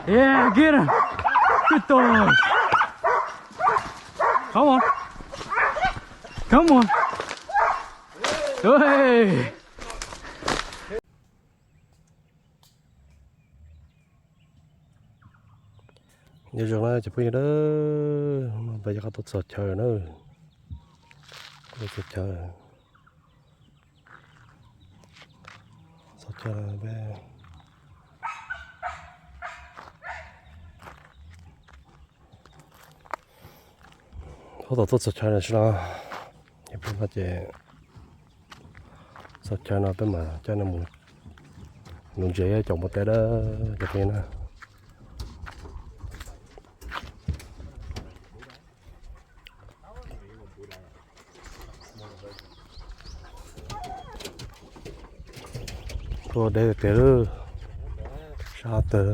Yeah, get him. Good dog. Come on. Come on. Hey. Nyob zoo na cov phooj ywg na, peb rov qab tuaj txog chaw na, tuaj txog chaw, txog chaw peb tab tom tuaj txog chaw lawm no, ces txog chaw no peb mam coj nej mus nuv ntses caum npua teb dawb cov phooj ywg na. Tuaj deb tiag, sab tag.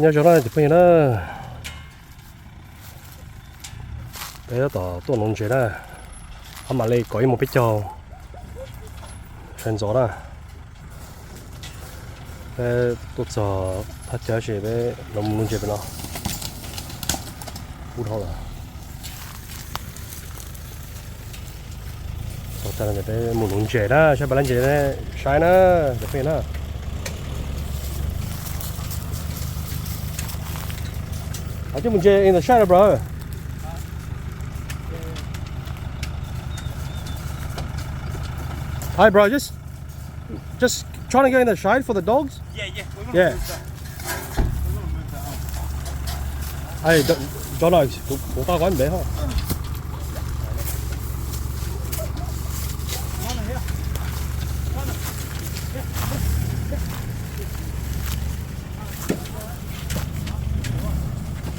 Nyob zoo na cov phooj ywg na, peb tab tom tuaj nuv ntses na, ho mam li kom ib mus peb caug sawv ntxov na. Peb tuaj txog thaj chaw ces peb los mus nuv ntses pem no. Kub dhau lawm. Txog Peb mus nuv ntses na, saib peb lab ntses saib na, cov phooj ywg na. Hov coj mus ntses in the shade, bro. Hi, bro. Just, just trying to go in the shade for the dogs. Yeah, yeah. We're gonna move that. Hey, John, kuv, kuv nqa koj ntev ho.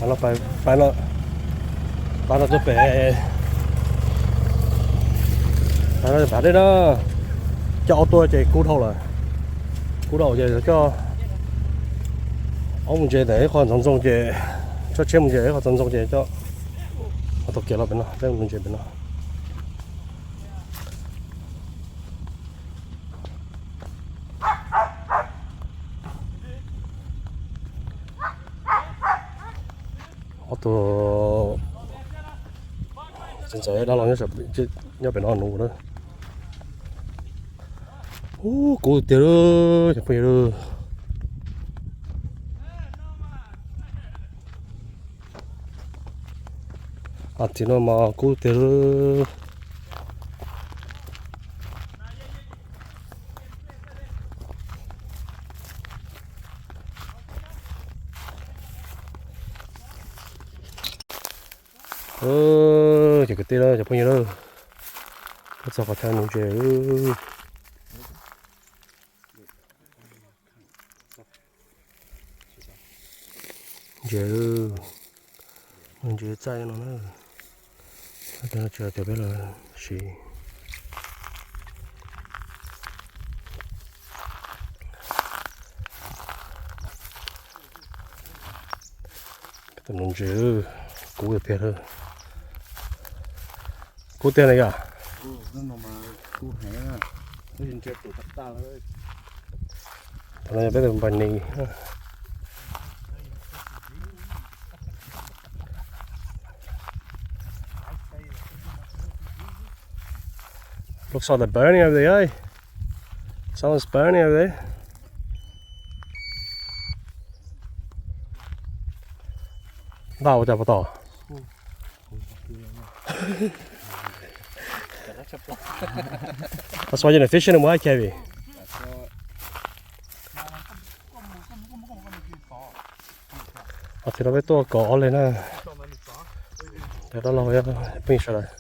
Pab no tuaj pem, pab no pem dej na. Coj ob tuaj ces kub dhau lawm. Kub dhau ces coj ob mus ntses ntawm ib qho ntxoov ntxoo ces, coj tsheb mus ntses ib qho ntxoov ntxoo ces coj ob tug kiag los pem no, peb mus ntses pem no. Ob tug txiv ntxawm dab laug nyob pem no nuv na. Ub, kub tiag lawm cov phooj ywg. Ab, txiv no mas kub tiag lawm. Ces kwv tij, cov phooj ywg, tuaj txog qhov chaw nuv ntses. Ntses, ntses txaij no na. Tsis hais tias peb los siv. Peb tuaj nuv ntses, kub tiag tiag. Kub tiag na yom. Thaum no yog peb tus npais nis. Looks like they're burning over there, eh? Someone's burning over there. Ntau ua cas puas tom? That's why you're not fishing them, why, Kevin? Os, txiv no peb tuaj kov ob leeg na. Cov dab laug pheej sawv daws.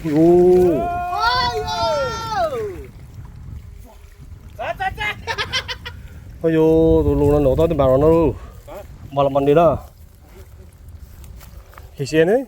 Ui, ui, tus lus no nov tau tej npam no, npam los mas nws na. His ne.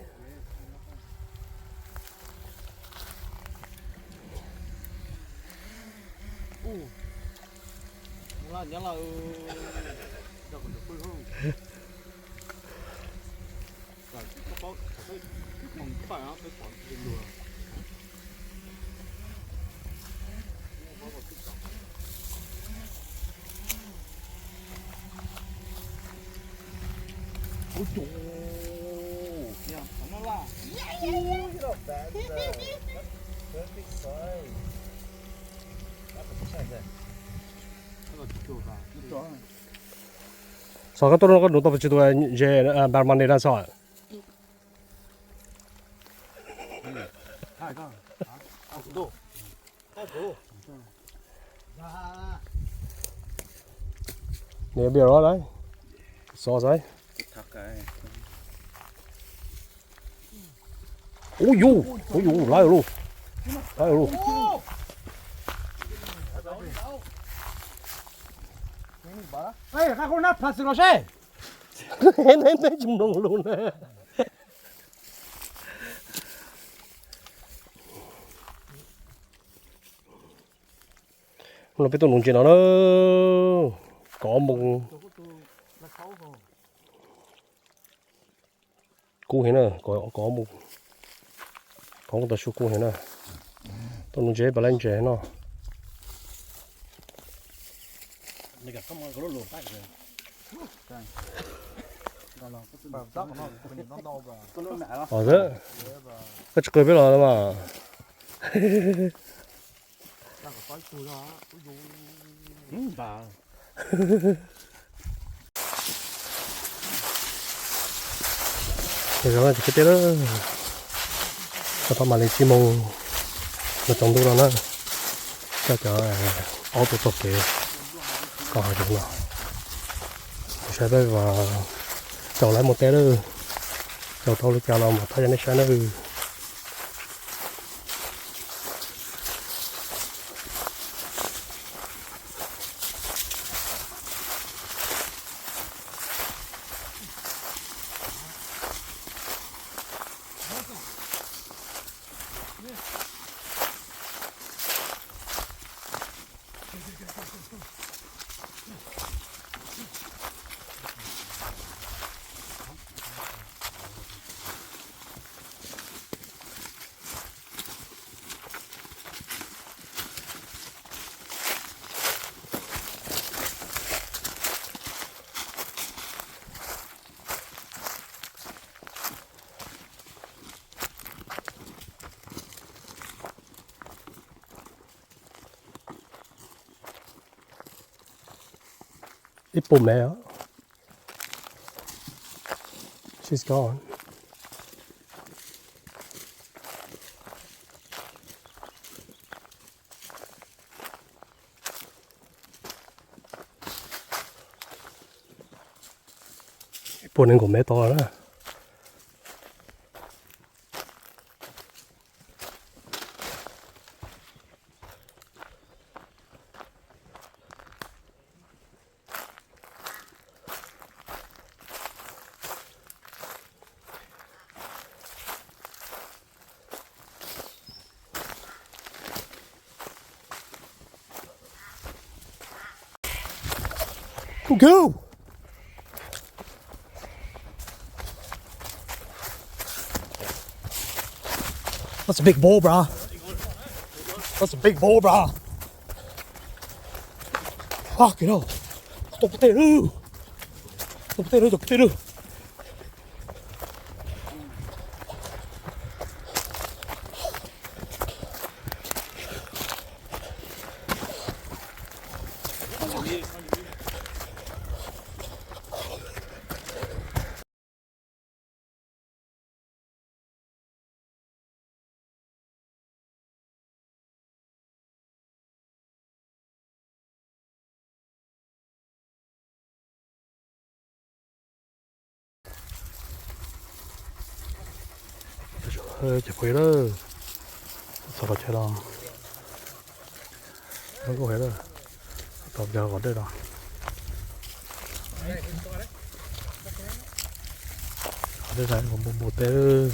Xov koj tuaj no koj nug tau pes tsawg tus ntses npam mas nws na xov? Nws pia los lawm. Xov xaiv. Ub yus, ub yus, lawv lawm, lawv lawm. Neb tsis mloog lus na. No peb tuaj nuv ntses no na, kov mus. Kub heev na, kov mus, kov mus tau su kub heev na. Tuaj nuv ntses pab laib ntses no. Os, koj tsis qw peb los mas. Zoo no ces peb teb lawm, tau pab mam li tsis moog los tsaus ntuj no na, coj cov aub tuaj taug kev kom hav zoov no. Saib peb vas tsaus lawm mus teb lawm, tsaus tau li cas los mam thaij rau nej saib nawb. Ib puas mev os. She's gone. Ib puas nees nkaum mev tod na. Go! That's a big bull, bro. That's a big bull, bro. Fuck it up. Tus pov tej lub. Tus pov tej lub, tus pov tej lub. Ces phooj ywg lawm, Tau los chaw los, lub koj qhia lawm, tau ncav qhov dej los. Qhov dej no npau npau teb.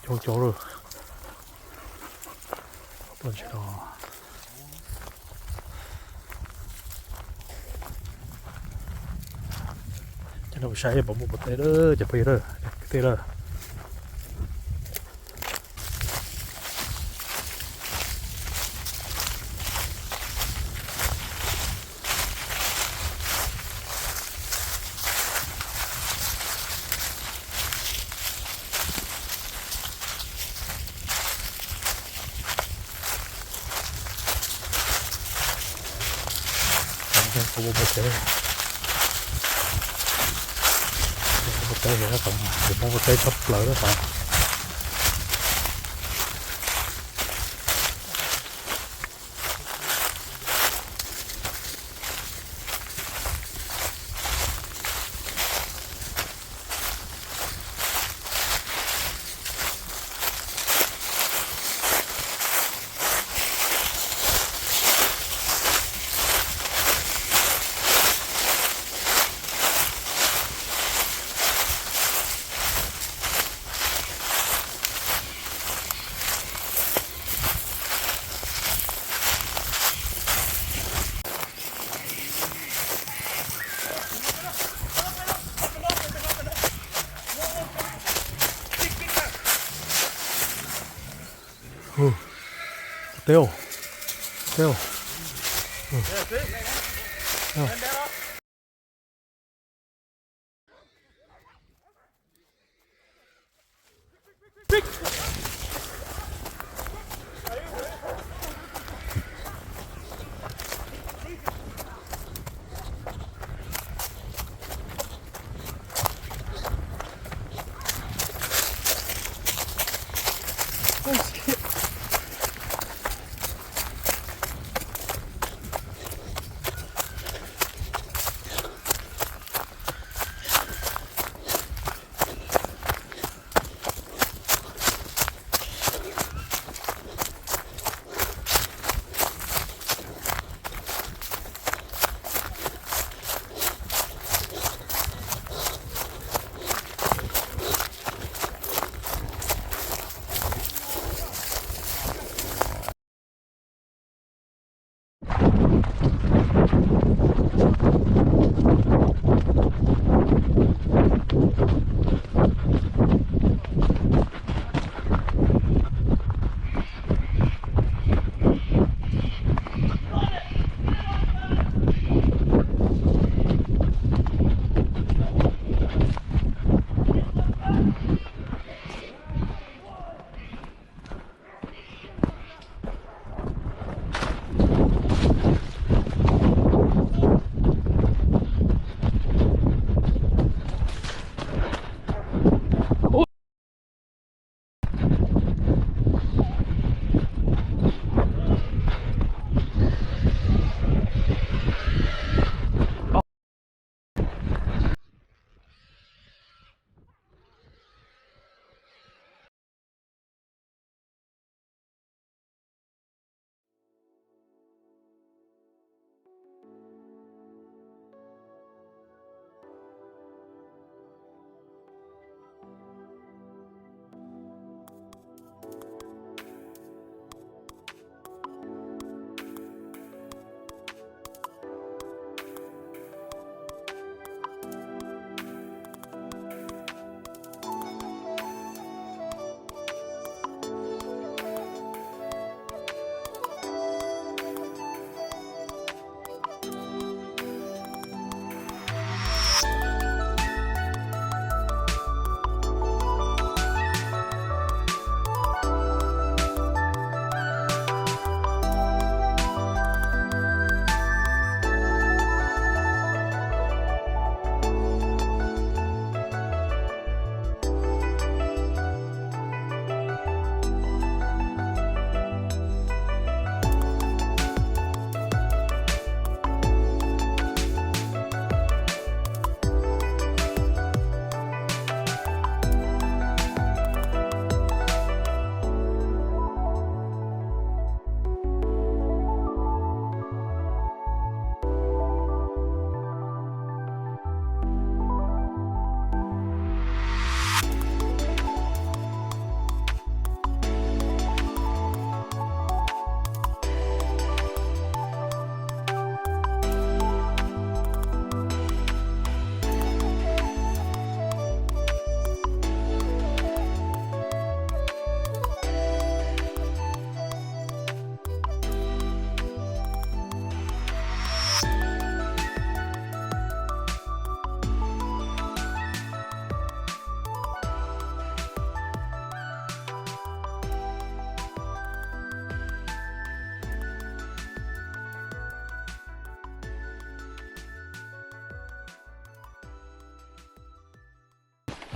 Coob coob lawm. Tuaj ntshe no. Ces no kuv saib puas muaj npua teb lawm, cov phooj ywg lawm, cov kwv tij lawm. Kuv muaj npua teb, npua teb, kuv muaj npua teb tshaj plaws lawm. Teb, teb.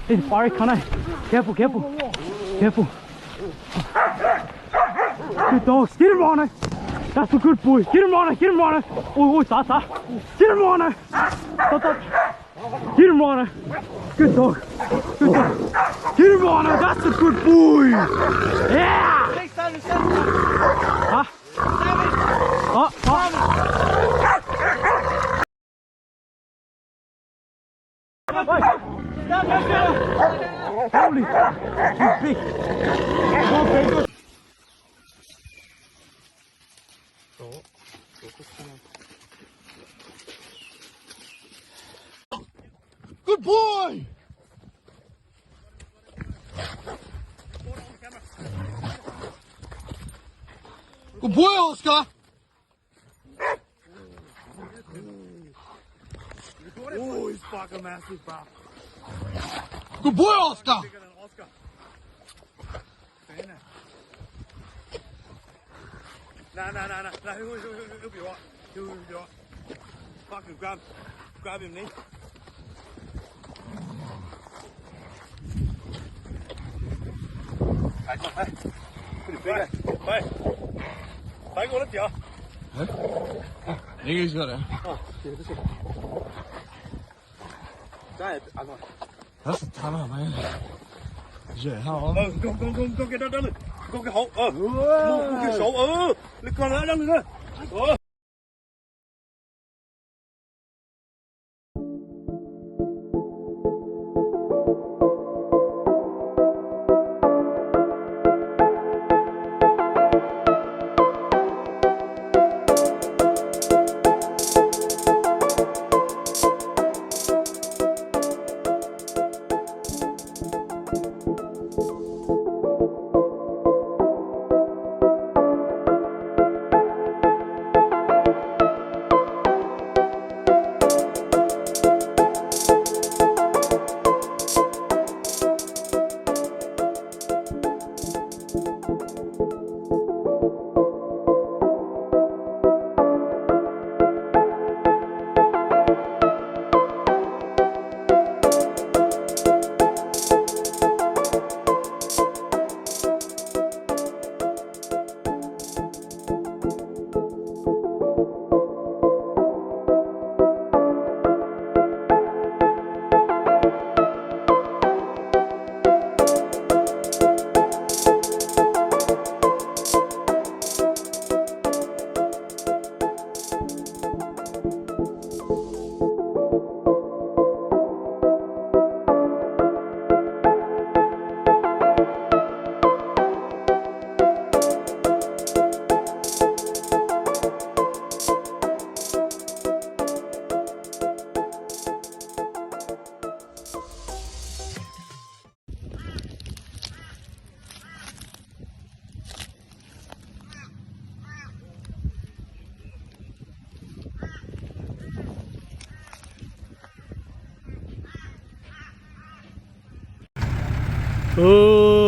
Hey, fire coming. Careful, careful. Careful. Good dog. Get him on it. That's a good boy. Get him on it. Get him on it. Ui, ui, txav, txav. Get him on it. Txav, txav. Get him on it. Good dog. Good dog. Get him on it. That's a good boy. Yeah. Hả? Hả? Hả? Holy, he's big. One big. Good boy. Good boy, Oscar. Oh, he's fucking massive, bro. Good boy, Oscar. Bigger than Oscar. Nah, nah, nah, nah, nah. He'll, he'll, he'll, he'll be all right. He'll, he'll be all right. Fucking grab, grab him, Nate. Phải, phải. Phải, con nó chịu. Hả? Đi cái xưa rồi. Ờ, chịu, chịu. Trái, ăn thôi. Nó sẽ thắng hả mày? Dễ hả? Ừ, con, con, con, con kia đó, đó, con kia hậu, ờ. Ui. Con, con kia sổ, ờ. Lấy con đó, đó, đó. Ờ.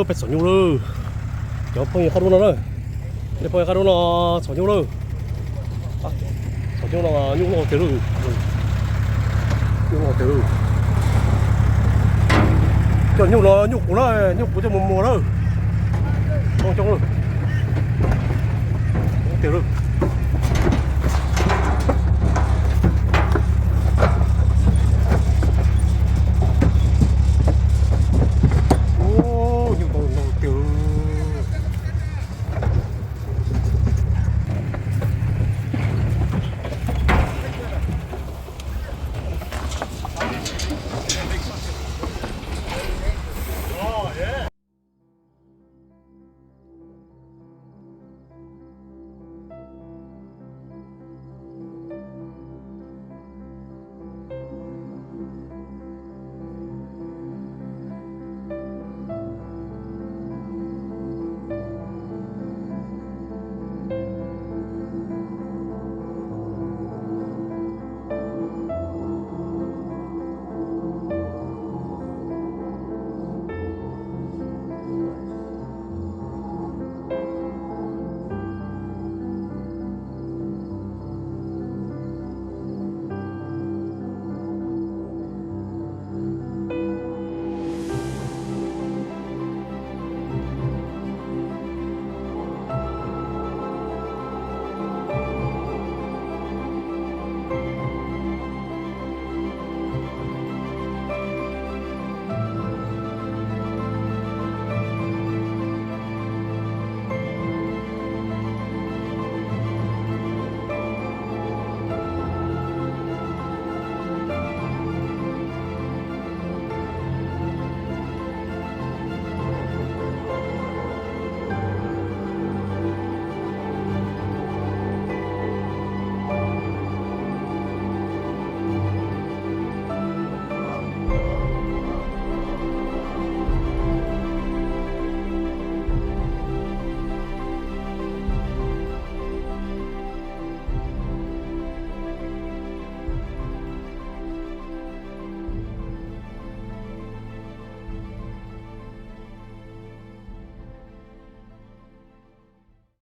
Peb txhom nyuj lawm. Cov phooj ywg qab roob no na, cov phooj ywg qab roob no txhom nyuj lawm. Txhom nyuj no nyuj loj tiag lawm. Nyuj loj tiag lawm. Cov nyuj no nyuj qus na, nyuj qus coj mus muag lawm. Coob coob lawm. Coob tiag lawm.